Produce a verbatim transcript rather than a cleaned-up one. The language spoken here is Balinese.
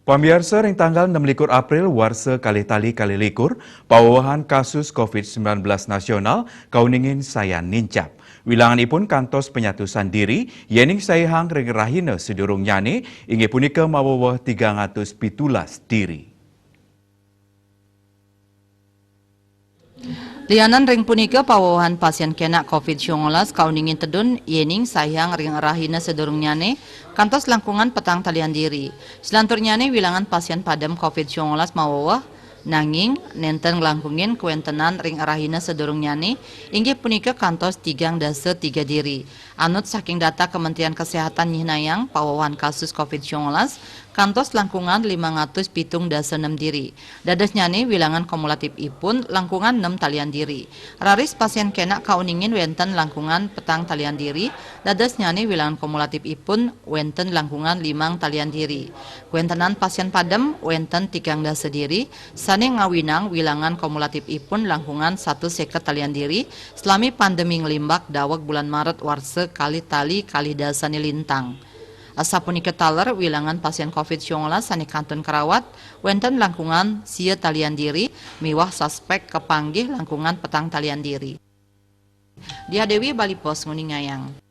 Pamiarsa, ring tanggal enam likur April warsa kalih tali kalih likur, pawewehan kasus covid sembilan belas nasional kauningin sayan nincap. Wilanganipun kantos penyatusan diri, yening saihang ring rahina sadurungnyane, inggih punika maweweh tigang atus pitulas diri. Lianan ring punika, pawewehan pasien kenak covid sembilan belas kauningin tedun, yening saihang ring rahina sadurungnyane, kantos langkungan petang talian diri. Selanturnyane, wilangan pasien padem covid sembilan belas maweweh, nanging nenten nglangkungin kawentenan ring rahina sadurungnyane, inggih punika kantos tigang dasa tiga diri. Anut saking data Kementerian Kesehatan nyihnayang, pawewehan kasus covid sembilan belas kantos langkungan limang atus pitung dasa nem diri. Dadosnyane, wilangan kumulatifipun langkungan nem talian diri. Raris pasien kenak kauningin wenten langkungan petang talian diri, dadosnyane wilangan kumulatifipun wenten langkungan limang talian diri. Kawentenan pasien padem wenten tigang dasa diri, sane ngawinang wilangan kumulatifipun langkungan satus seket talian diri, salami pandemi nglimbak daweg bulan Maret warsa kalih tali kalih dasane lintang. Asapunika taler, wilangan pasien covid sembilan belas sane kantun karawat wenten langkungan sia talian diri, miwah suspek kapanggih langkungan petang talian diri. Diah Dewi, Bali Post, nguningayang.